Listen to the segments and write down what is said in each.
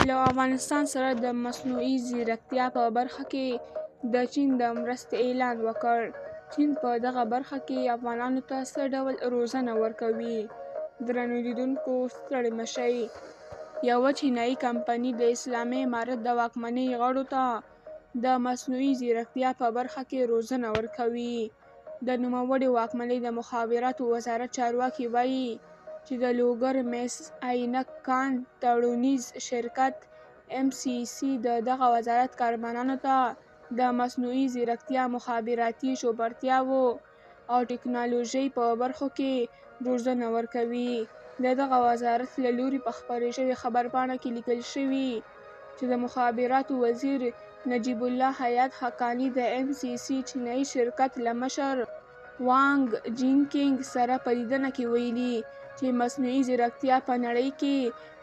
له افغانستان سره د مصنوعي ځیرکتیا په برخه کې د چین د مرستې اعلان وکړ. چین په دغه برخه کې افغانانو ته څه ډول روزنه ورکوي؟ درنو لیدونکو ستړي مه شئ. یوه چینایي کمپنۍ د اسلامي امارت د واکمنۍ غړو ته د مصنوعي ځیرکتیا په برخه کې روزنه ورکوي. د نوموړې واکمنۍ د مخابراتو وزارت چارواکي وایي، چې د لوګر مس عینک کان تړونیز شرکت ام سي سي د دغه وزارت کارمندانو ته د مصنوعي ځیرکتیا، مخابراتي چوپړتیاوو او ټکنالوژۍ په برخو کې روزنه ورکوي. د دغه وزارت له لوري په خپرې شوې خبرپاڼه کې لیکل شوي، چې د مخابراتو وزیر نجیب الله حیات حقاني د ام سي سي چینایي شرکت له مشر وانګ جینکینګ سره په لیدنه کې ویلي، چې مصنوعي ځیرکتیا په نړۍ کې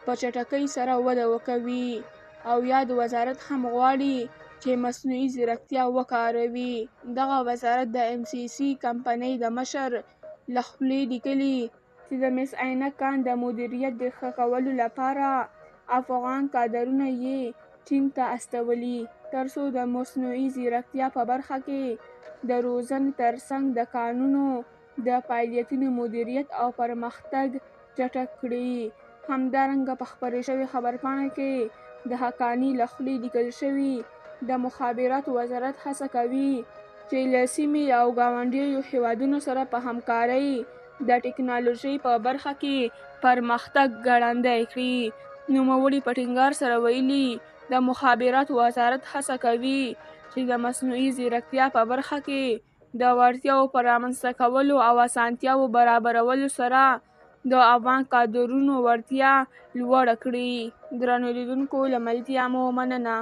په چټکۍ سره وده وکوي او یاد وزارت هم غواړي چې مصنوعي ځیرکتیا وکاروي. دغه وزارت د ام سي سي کمپنۍ د مشر له خولې لیکلي، چې د مس عینک کان د مدیریت د ښه کولو لپاره افغان کادرونه یې چین ته استولي، ترڅو د مصنوعي ځیرکتیا په برخه کې د روزنې ترڅنګ د کانونو د فعالیتونو مدیریت او پرمختګ چټک کړي. همدارنګه په خپرې شوې خبرپاڼه کې د حقاني له خولې لیکل شوي، د مخابراتو وزارت هڅه کوي چې له سیمې او ګاونډیو هېوادونو سره په همکارۍ د ټکنالوژۍ په برخه کې پرمختګ ګړندی کړي. نوموړي په ټینګار سره ویلي، د مخابراتو وزارت هڅه کوي چې د مصنوعي ځیرکتیا په برخه کې د وړتیاوو په رامنځته کولو او اسانتیاوو برابرولو سره د افغان کادرونو وړتیا لوړه کړي. درنو لیدونکو له ملتیا مو مننه.